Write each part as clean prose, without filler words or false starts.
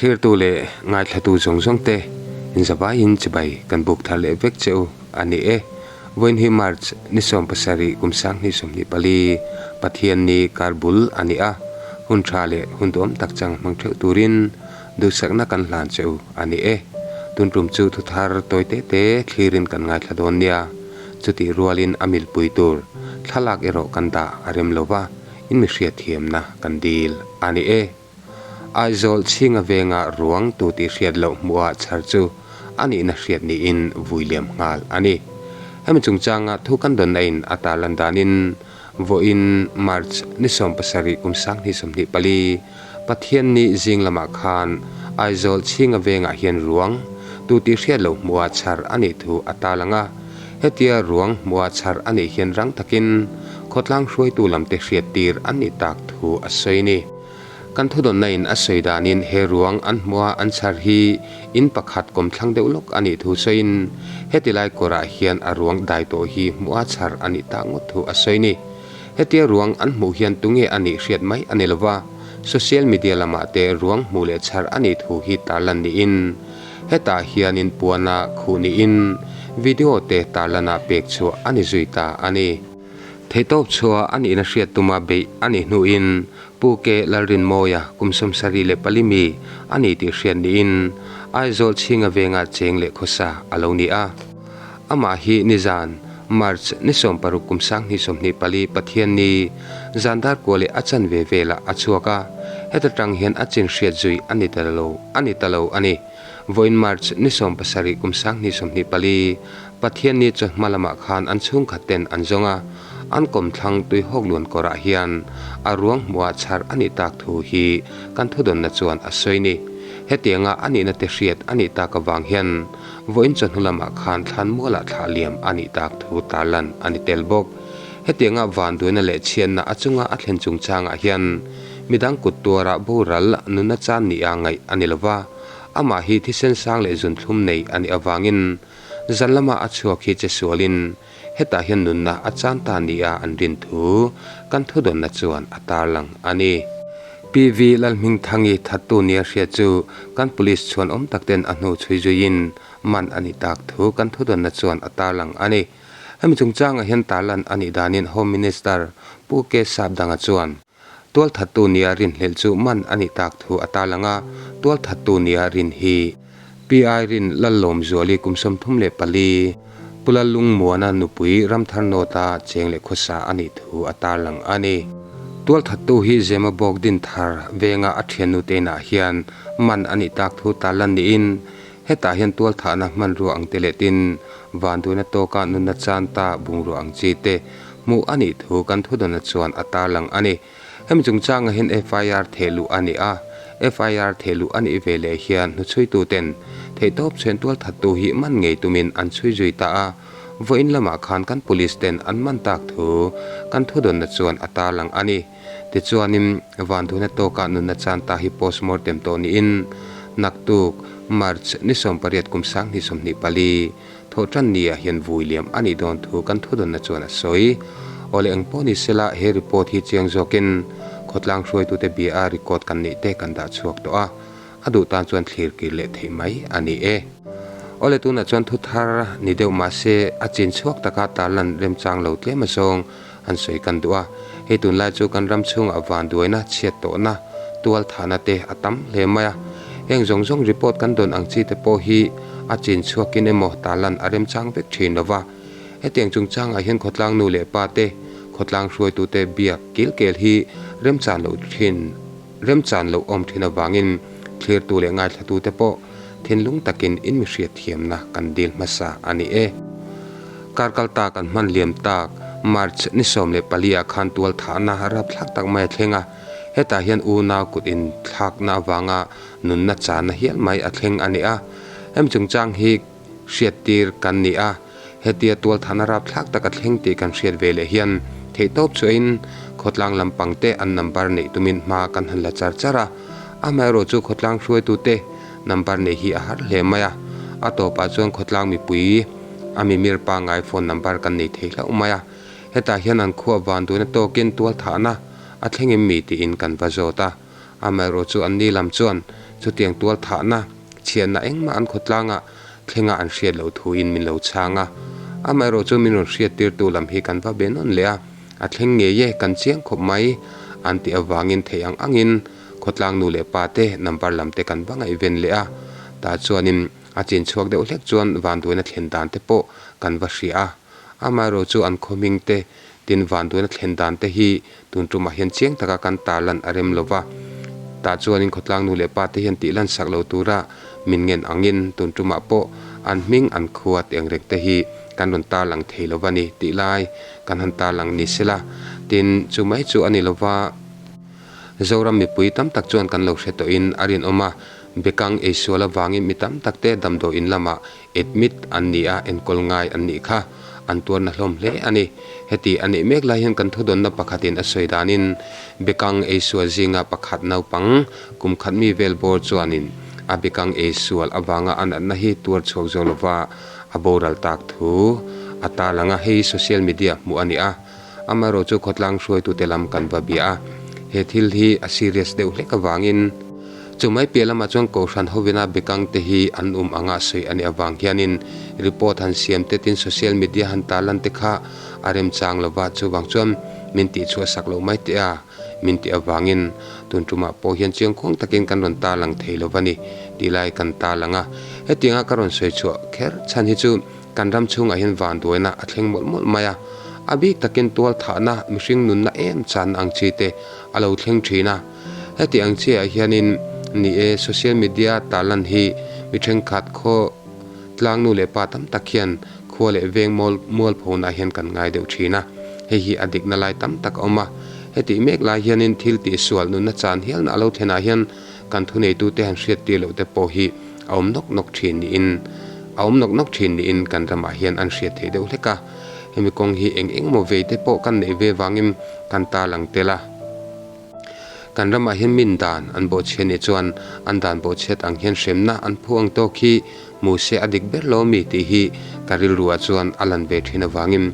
Thlirtu leh ngaithlatu zawng zawng te inzavaiin chibai kan buk thar leh vek che u a ni e. Vawiin hi March ni 17 kum 2024 Pathianni kar bul a ni a, hun tha leh hun duhawm tak chang hmang theuh turin duhsakna kan hlan che u a ni e. Tun tum chu thuthar tawi te te thlirin kan ngaithla dawn nia. Chutih rualin a milpui tur thlalak erawh kan dah a rem lo va, in mi hriatthiamna kan dil a ni e. Aizawl chhinga venga ruang tu tih hriat loh hmuha chhar chu a nihna hriat niin vui liam nghal a ni. Hemi chungchanga thu kan dawnna in a tarlan danin vawiin March ni 17 kum 2024 Pathianni zing lamah khan Aizawl chhinga vengah hian ruang tu tih hriat loh hmuha chhar a nih thu a tarlang a. Hetia ruang hmuha chhar a nih hian rang takin khawtlang hruaitu lamte hriattir an nih tak thu a sawi a ni. Kan thudawnna in a sawi danin he ruang an hmua an chhar hi in pakhat kawmthlang deuh lawk a nih thu sawiin heti lai kawrah hian a ruang dai tawh hi hmua chhar a nih tak ngawt thu a sawi ni. Hetia ruang an hmuh hian tunge a nih hriat mai a ni lova, social media lamah te ruang hmuh leh chhar a nih thu hi tarlan niin hetah hianin puana khuh niin video te tarlana pek chhuah a ni zui ta a ni. Theihtawp chhuah a nihna hriat tuma beih a nih hnuin Pu Ke Lalrinmawia kum 74 mi a ni tih hriat niin Aizawl chhinga venga cheng leh khawsa a lo ni a. Amah hi nizan March ni 16 kum 2024 Pathianni zan dar kua leh a chanve velah a chhuak a, heta tang hian a chin hriat zui a ni ta lo a ni ta lo a ni. Vawiin March ni 17 kum 2024 Pathianni chawhma lamah khan an chhungkhat ten an zawng a, an kawmthlang tuihawk luan kawrah hian a ruang hmuhah chhar a nih tak thu hi kan thudawnna chuan a sawi ni. Hetianga a nihna te hriat a nih tak avang hian vawiin chawhnu lamah khan thlan mualah thlah liam a nih tak thu tarlan a ni tel bawk. Hetianga vanduaina leh chhiatna a chunga a thlen chungchangah hian midang kut tuarah boral nunna chan nia ngaih a ni lova, amah hi thisen sang leh zunthlum nei a nih avangin Zan lama a chhuak hi che sualin hetah hian nunna a chan ta nia an rin thu kan thudawnna chuan a tarlang a ni. PV Lalhmingthangi thattu nia hriat chu kan police chhuan awm tak ten a hnu chhui zuiin man a ni tak thu kan thudawnna chuan a tarlang a ni. Hemi chungchangah hian tarlan a nih danin Home Minister Pu K Sapdanga chuan Tualthattu nia rinhlelh chu man a nih tak thu a tarlang a, tualthattu nia rin hi PI Rin Lallawmzuali kum 34, Pu Lallungmuana nupui Ramthar Nawta cheng leh khawsa a nih thu a tarlang a ni. Tualthattu hi Zemabawk Dinthar venga a thiannu te inah hian man a nih tak thu tarlan niin hetah hian tualthahna hmanrua ang te leh tin vanduaina tawka nunna chan ta bungrua ang chi te hmuh a nih thu kan thudawnna chuan a tarlang a ni. Hemi chungchangah hian FIR thehluh a ni a, FIR thehluh a nih ve leh hian hnuchhuituten theihtawp chhuan tualthattu hi man ngei tumin an chhui zui ta a, vawiin lamah khan kan police ten an man tak thu kan thudawnna chuan a tarlang a ni. Tichuanin vanduhna tawkah nunna chan ta hi postmortem tawh niin naktuk March ni 18 kum 2024 Thawhtan nia hian vui liam a nih dawn thu kan thudawnna chuan a sawi. Awle eng pawh ni sela he report hi chiang zawkin khawtlang hruaitute bia a record kan neih te kan dah chhuak tawh a, a duh tan chuan thlir kir leh theih mai a ni e. Awle tunah chuan thu thar ni deuh mahse a chin chhuak taka tarlan remchang lo tlem azawng an sawi kan duh a, hei tunlai chu kan ram chhungah vanduaina chhiat tawhna tual thahna te a tam hle mai a, heng zawng zawng report kan dawn ang chi te pawh hi a chin chhuakin emaw tarlan a remchang vek thin lova, hetiang chungchangah hian khawtlang nu leh pa te, khawtlang hruaitute biak kil kel hi remchan loh thin remchan loh awm thin avangin thlirtu leh ngaithlatute pawh thinlung takin in mi hriatthiamna kan dil hmasa a ni e. Kar kal tak an hman liam tak March ni 14 ah khan tual thahna rapthlak tak mai a thleng a, hetah hian unau kut in thlakna avanga nunna channa hial mai a thleng a ni a. Hemi chungchang hi hriattir kan ni a, hetia tual thahna rapthlak tak a thleng tih kan hriat ve leh hian theihtawp chuahin khawtlang lampang te an number neih tumin hma kan han la char char a, amaherawhchu chu khawtlang hruaitute number neih hi a har hle mai a, a tawpah chuan khawtlang mipui a mimir pangngai phone number kan nei thei hlauh mai a, hetah hian an khuah vanduaina tawkin tual thahna a thlengin mi tiin kan va zawt a, amaherawhchu an ni lam chuan Chutiang tual thahna, chhiatna engmah an khawtlangah thlenga an hriat loh thuin min lo chhang a. Amaherawh chu min rawn hriattirtu lam hi kan va be nawn leh a, a thleng ngei e, kan chiang khawp mai an tih avangin theih ang angin khawtlang nu leh pa te number lam te kan va ngaihven leh a. Tah chuanin a chin chhuak deuh hlek chuan vanduaina thlen dan te pawh kan va hria a. Amaherawh chu an khawhming te Tin, vanduaina thlen dan te hi tun tumah hian chiang taka kan tarlan a rem lova, tah chuanin khawtlang nu leh pa te hian tih lan sak lo tura min ngen angin tun tumah pawh an hming an khua tih ang reng te hi kan rawn tarlang thei lova ni tih lai kan han tarlang ni sela. Tin, chu mai chu a ni lova, Zoram mipui tam tak chuan kan lo hre tawhin a rinawm a, Bekang eisual avangin mi tam tak te damdawiin lamah Admit an ni a, enkawl ngai an nih kha an tuarna hlawm hle a ni. Heti a nih mek lai hian kan thudawnna pakhatin a sawi danin Bekang eisual zinga pakhat naupang kum khat mi vel bawr chuanin a Bekang eisual avanga a natna hi tuar chhuak zo lova a boral tak thu a tarlang a, hei social media hmuh a ni a. Amaherawh chu khawtlang hruaitute lam kan va bia a, he thil hi a serious deuh hlek avangin chu mai piah lamah chuan Kohhran hovina bekang te hi an um anga sawi a nih avang hianin report han siam te tin social media han tarlan te kha a remchang lova, chuvang chuan min tihchhuah sak loh mai teh a min tih avangin tun tumah pawh hian chiangkhuang takin kan rawn tarlang thei lova ni tih lai kan tarlang a, hetianga ka rawn sawi chhuah kher chhan hi chu. Kan ram chhungah hian vanduaina a thleng mawlh mawlh mai a, a bik takin tual thahna, mihring nunna em channa ang chi te a lo thleng thin a. Heti ang chiah hianin ni e, social media tarlan hi mi thenkhat khaw tlang nu leh pa tam tak hian khua leh veng mual mualphonah hian kan ngai deuh thin a, hei hi a dikna lai tam tak a awm a. Hetih mek lai hianin thil tihsual nunna chan hialna a lo thlenah hian kan thuneitute han hriattir loh te pawh hi a awm nawk nawk thin niin a awm nawk nawk thin niin kan ramah hian an hriat theih deuh hlek a. Hemi kawng hi eng eng emaw vei te pawh kan neih ve vangin kan tarlang tel a. Kan ramah hian min dan an bawhchhiat nih chuan an dan bawhchhiat ang hian hremna an phu ang tawk hi hmu se a dik ber lo mi tih hi ka rilruah chuan a lan ve thin avangin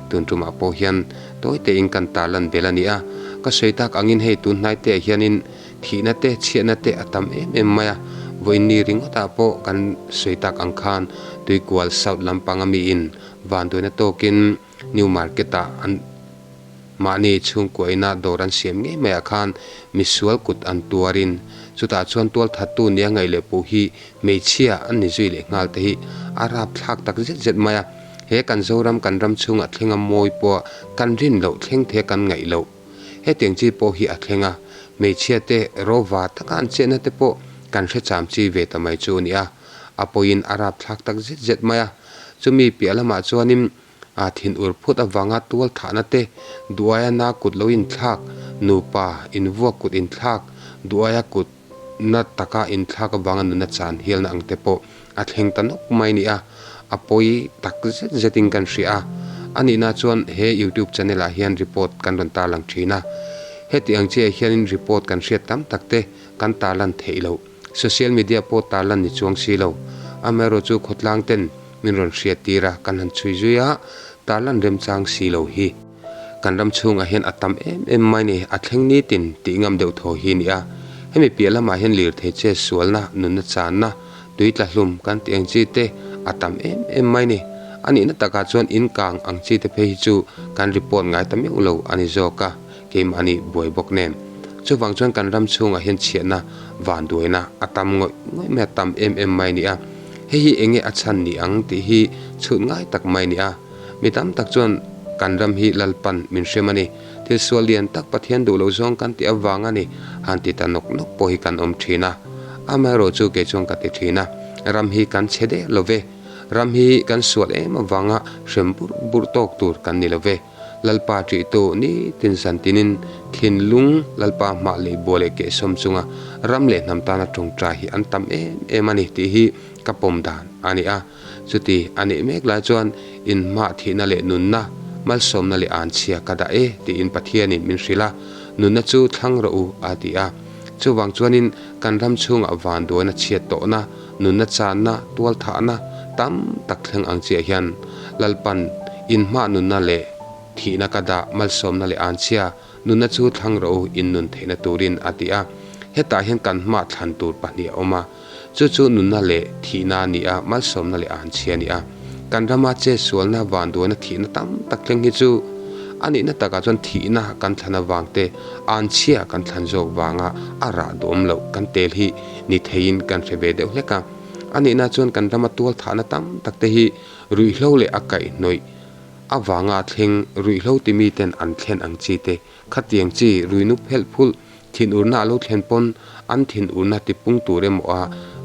tun tumah pawh hian tawi tein kan tarlan bel a ni a. Ka sawi tak angin hei tun hnai te ah hianin Thihna te, chhiatna te a tam em em mai a, vawiin ni ringawtah pawh kan sawi tak ang khan Tuikual South lampanga miin vanduaina tawkin New Market-ah an mahni chhungkuaina dawr an siam ngei maiah khan misual kut an tuarin chutah chuan tualthattu nia ngaih leh puh hi hmeichhia an ni zui leh nghal te hi a rapthlak tak zet zet mai a, he kan Zoram kan ram chhungah thlenga mawi pawh kan rin loh thleng thei a kan ngaih loh. Hetiang chi pawh hi a thleng a, hmeichhia te rawva taka an chetna te pawh kan hre cham chi ve ta mai chu a ni a, a pawiin a rapthlak tak zet zet mai a. Chumi piah lamah chuanin a thin ur phut avanga tual thahna te, duaia na kut lo inthlak, nupa invuak kut inthlak, duaia kut na taka inthlak avanga nuna chan hialna ang te pawh a thleng ta nawk mai nia, a pawi tak zet zetin kan hria a. A nihna chuan he YouTube channel ah hian report kan rawn tarlang thin a. Heti ang chiah hianin report kan hriat tam tak te kan tarlan theih loh. Social media pawh tarlan ni chuang si lo. Amaherawh chu khawtlang ten min rawn hriat tir a, kan han chhui zui a, tarlan remchang si lo hi. Kan ram chhungah hian a tam em em mai ni, a thleng nitin tih ngam deuh thaw hi a ni a. Hemi piah lamah hian lirthei che sualna, nunna channa, tui tla hlum kan tih ang chi te a tam em em mai ni. A nihna takah chuan in kang ang chi te phei hi chu kan report ngai ta meuh lo a ni zawk a, keimahni buai bawk nen. Chuvang chuan kan ram chhungah hian chhiatna, vanduaina a tam ngawih ngawih mai a, tam em em mai a ni a. Hei hi enge a chhan ni ang tih hi chhut ngai tak mai a ni a. Mi tam tak chuan kan ram hi Lalpan min hrem a ni, thil sual lian tak Pathian duh loh zawng kan tih avang a ni, han ti ta nawk nawk pawh hi kan awm thin a. Amaherawh chu kei chuan ka ti thin a, ram hi kan chhe der lo ve, ram hi kan sual em avanga hrem burh burh tawk tur kan ni lo ve. Lalpa ṭihtu nitin zan tinin thinlung Lalpa hmah leh bua leh kehsawm chunga ram leh hnam tana tawngtai hi an tam em em a ni tih hi ka pawm dan a ni a. Chuti a nih mek lai chuan inhmah thihna leh nunna, malsawmna leh anchhia ka dah e tiin Pathianin min hrilh a, nunna chu thlang rawh u a ti a. Chuvang chuanin kan ram chhungah vanduaina chhiat tawhna, nunna channa, tualthahna tam tak thleng ang chiah hian Lalpan inhmah nunna leh thihna ka dah, malsawmna leh anchhia, Nunna chu thlang rawh u, in nun theihna turin, a ti a. Hetah hian kan hmaah thlan tur pahnih a awm a, chu chu nunna leh thihna a ni a, malsawmna leh anchhia a ni a. Kan rama chetsualna, vanduaina, thihna tam tak thleng hi chu a nihna takah chuan thihna kan thlan avang te, anchhia kan thlan zawk vanga a rah duhawm loh kan tel hi ni theiin kan hre ve deuh hlek a. A nihna chuan kan rama tualthahna tam tak te hi ruihhlo leh a kaihhnawih avanga thleng ruihhlo ti miten an thlen ang chi te, Khatiang chi ruinu phelh phulh thinurna a lo thlen pawn an thinurna tipung tur emaw a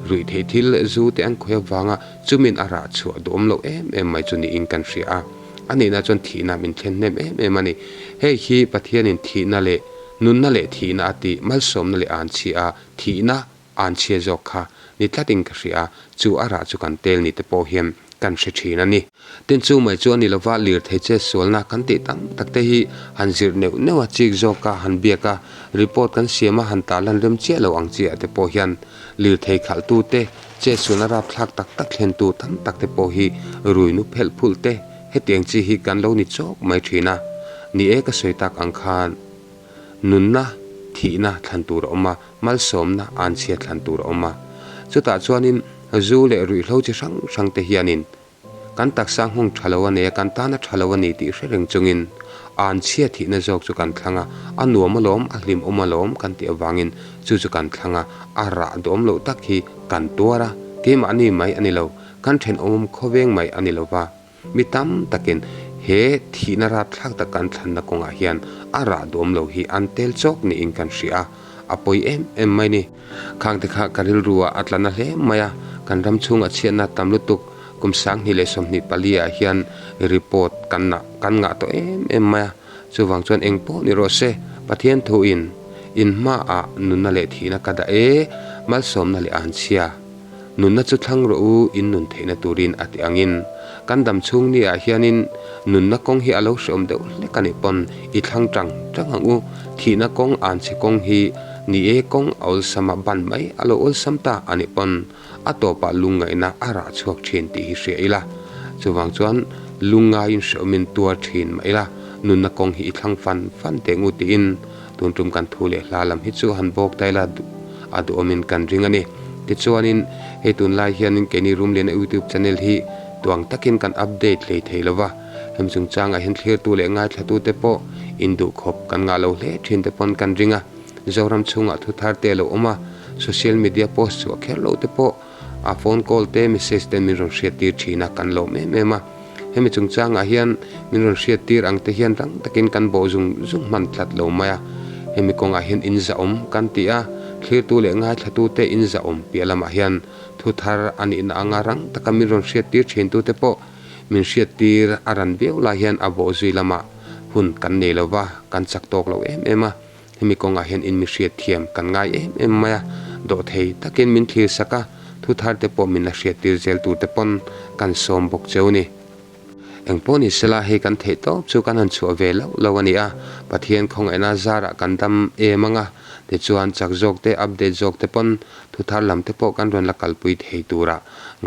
ruih theih thil zu te an khawih avanga chumin a rah chhuah duhawm loh em em mai chu niin kan hria a. A nihna chuan thihna min thlen hnem em em a ni. Hei hi Pathianin thihna leh nunna leh thihna a tih malsawmna leh anchhia a thihna Anchhia zawk kha ni tlatin ka hria a, chu a rah chu kan tel ni te pawh hian kan hre thin a ni. Tin chu mai chu a ni lova, lirthei che sualna kan tih tam tak te hi han zirh neuh neuh a, chik zawka han biak a, report kan siam a han tarlan rem chiah lo ang chiah te pawh hian lirthei khalhtu te, che sualna rapthlak tak tak thlentu tam tak te pawh hi rui nu phelh phulh te hetiang chi hi kan lo ni chawk mai thin a. Ni e ka sawi tak ang khan nunna thihna thlan tur a awm a, Malsawmna anchhia thlan tur a awm a. Chutah chuanin zu leh ruihhlo chi hrang hrang te hianin kan taksa nghawng tha lo a nei a, kan tana tha lo a ni tih hre reng chungin anchhia thihna zawk chu kan thlang a, a nuam alawm, a hlimawm alawm kan tih avangin chu chu kan thlang a, a rah duhawm loh tak hi kan tuar a, keimahni mai a ni lo, kan thenawm khawveng mai a ni lo va. Mi tam takin he thihna rapthlak tak kan thlanna kawngah hian a rah duam lo hi an tel chawk niin kan hria a, a pawi em em mai ni. Khangte kha ka rilru ah a tla na hle mai a, kan ram chhunga chhiatna tam lutuk kum 2024 ah hian report kan nah kan ngah tawh em em mai a, chuvang chuan eng pawh ni rawh se, Pathian thuin in hmaah nunna leh thihna ka dah e, malsawmna leh anchhia. Nunna chu thlang rawh u, in nun theihna turin a ti angin. Kan dam chhung ni ah hianin nunna kawng hi a lo hreawm deuh hlek a nih pawn i thlang tang tang ang u. Thihna kawng anchhe kawng hi ni e kawng a awlsam a ban mai a lo awlsam ta a nih pawn a tawpah lungngaihna a rah chhuak thin tih hi hria ila. Chuvang chuan lungngaiin hreawmin tuar thin mah ila nunna kawng hi i thlang fan fan teh ngu tiin Tun tum kan thu leh hla lam hi chu han bawk ta ila a duhawmin kan ring a ni. Tichuanin hei tunlai hianin keini Rumliana YouTube channel hi tuang takin kan update hlei thei lo va, hemi chungchangah hian thlirtu leh ngaithlatute pawh induhkhawp kan ngah lo hle thin te pawn kan ring a. Zoram chhungah thu thar te a lo awm a, social media post chhuah kher loh te pawh A phone call te message te min rawn hriattir thin a, kan lawm em em a. Hemi chungchangah hian min rawn hriattir ang te hian rang takin kan bawh zung zung hman tlat lo mai a. Hemi kawngah hian in zahawm kan ti a, thlirtu leh ngaithlatu te in zahawm piah lamah hian thu thar a nihna anga rang taka min rawn hriattir thintu te pawh min hriattir a ran viau lai hian a bawh zui lamah hun kan nei lo va, kan chak tawk lo em em a. Hemi kawngah hian in mi hriat thiam kan ngai em em mai a, dawhthei takin min thlir sak a, thu thar te pawh min la hriat tir zel tur te pawn kan sawm bawk cheu ni. Eng pawh ni sela hei kan theih tawp chu kan han chhuah ve loh lo a ni a, Pathian khawngaihna zarah kan dam em ang a, tichuan chak zawk te update zawk te pawn thu thar lam te pawh kan rawn la kalpui thei turah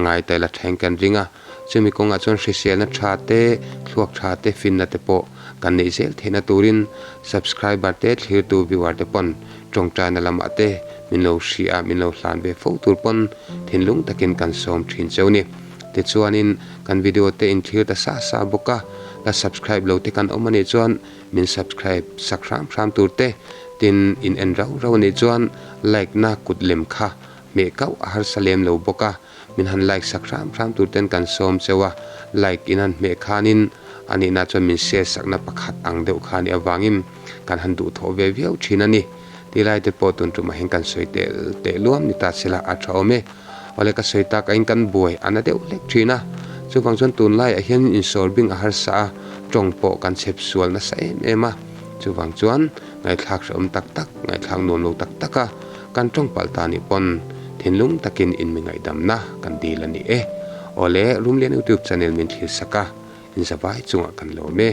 ngai ta ila thain kan ring a. Chumi kawngah chuan hriselna tha te, thluak tha te, finna te pawh kan neih zel theihna turin subscriber te, thlirtu viewer te pawn tawngtaina lamah te min lo hria a, min lo hlan ve fo tur pawn thinlung takin kan sawm thin cheu ni. Tichuanin kan video te in thlir ta sa sa bawk a, la subscribe lo te kan awm anih chuan min subscribe sak hram hram tur te, tin in en rau rau anih chuan like na kut lem kha hmeh kauh a harsa lem lo bawk a. Min han like sak hram hram tur ten kan sawm cheu a, like in han hmeh khanin a nihna chuan min share sakna pakhat ang deuh kha anih avangin kan han duhthawh ve viau thin a ni. Tilai te pawh tun tumah hian kan sawi teh teh luam ni ta sela a tha awm e. Awle ka sawi tak ain kan buai a na deuh hlek thin a, chuvang chuan tunlaiah hian insawr bing a harsa a, tawng pawh kan chhep sual nasa em em a, chuvang chuan ngaihthlak hrehawm tak tak, ngaihthlak nuam lo tak tak a, Kan tawng palh ta nih pawn thinlung takin in mi ngaihdamna kan dil a ni e. Awle, Rumlian YouTube channel min thlir sak a, in zavai chungah kan lawm e.